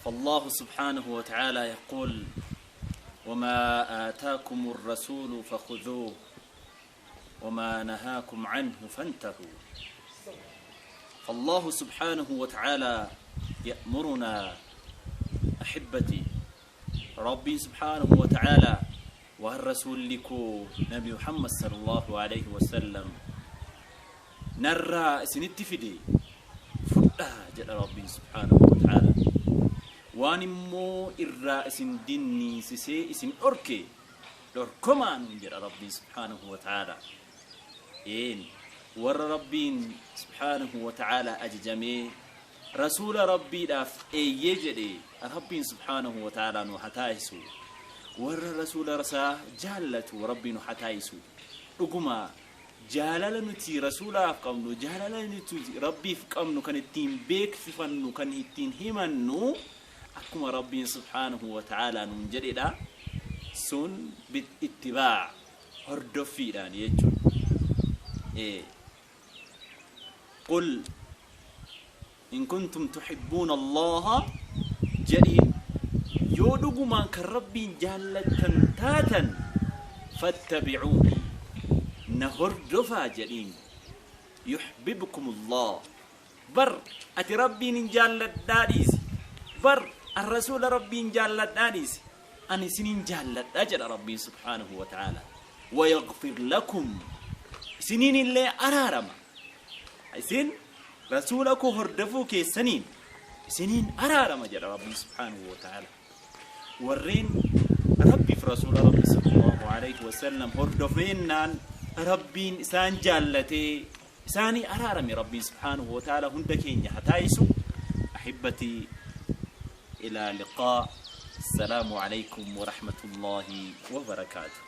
فالله سبحانه وتعالى يقول وما آتاكم الرسول فخذوه وما نهاكم عنه فانتهوا. فالله سبحانه وتعالى يأمرنا أحبتي، ربي سبحانه وتعالى والرسول لكو نبي محمد صلى الله عليه وسلم نرى سنتفدي فدا جل ربي سبحانه وتعالى، waan immoo irraa isin dinniisisee isin dhorke dhorkomaa nuun jedha Rabbiin subhaanahu wa ta'ala. Een warra Rabbiin subhaanahu wa ta'ala ajajamee rasuula Rabbiidhaaf eeyyee jedhe Rabbiin subhaanahu wa ta'ala nu haa taasisu. Warra rasuula isaa jaallatu Rabbiin nu haa taasisu. Dhuguma jaalala nuti rasuulaaf qabnu, jaalala nuti Rabbiif qabnu kan ittiin beeksifannu, kan ittiin himannu akkuma Rabbiin subhaanahu wa ta'ala nuun jedhedha. Sun ittibaa hordoffiidhaan jechuudha. Qul in kuntum tuhibbuuna Allaha jedhiin, yoo dhugumaan kan Rabbiin jaallattan taatan, fattabi'uuni na hordofaa jedhiin, yuhbibkum Allah. Bar ati Rabbiin hin jaalladhaa dhiisi, bar an rasuula Rabbiin jaalladhaa dhiisi, ani isinin jaalladha jedha Rabbiin subhaanahu wa ta'ala. Wayaghfir lakum, isiniin illee araarama, isin rasuula koo hordofuu keessaniin isiniin araarama jedha Rabbiin subhaanahu wa ta'ala. Warreen Rabbiif rasuula Rabbi sallallahu alayhi wasallam hordofeennaan Rabbiin isaan jaallatee isaanii araarame. Rabbiin subhaanahu wa ta'ala hunda keenya haa taayisu. Ahibbatii, ilaa liqaa. السلام عليكم ورحمة الله وبركاته.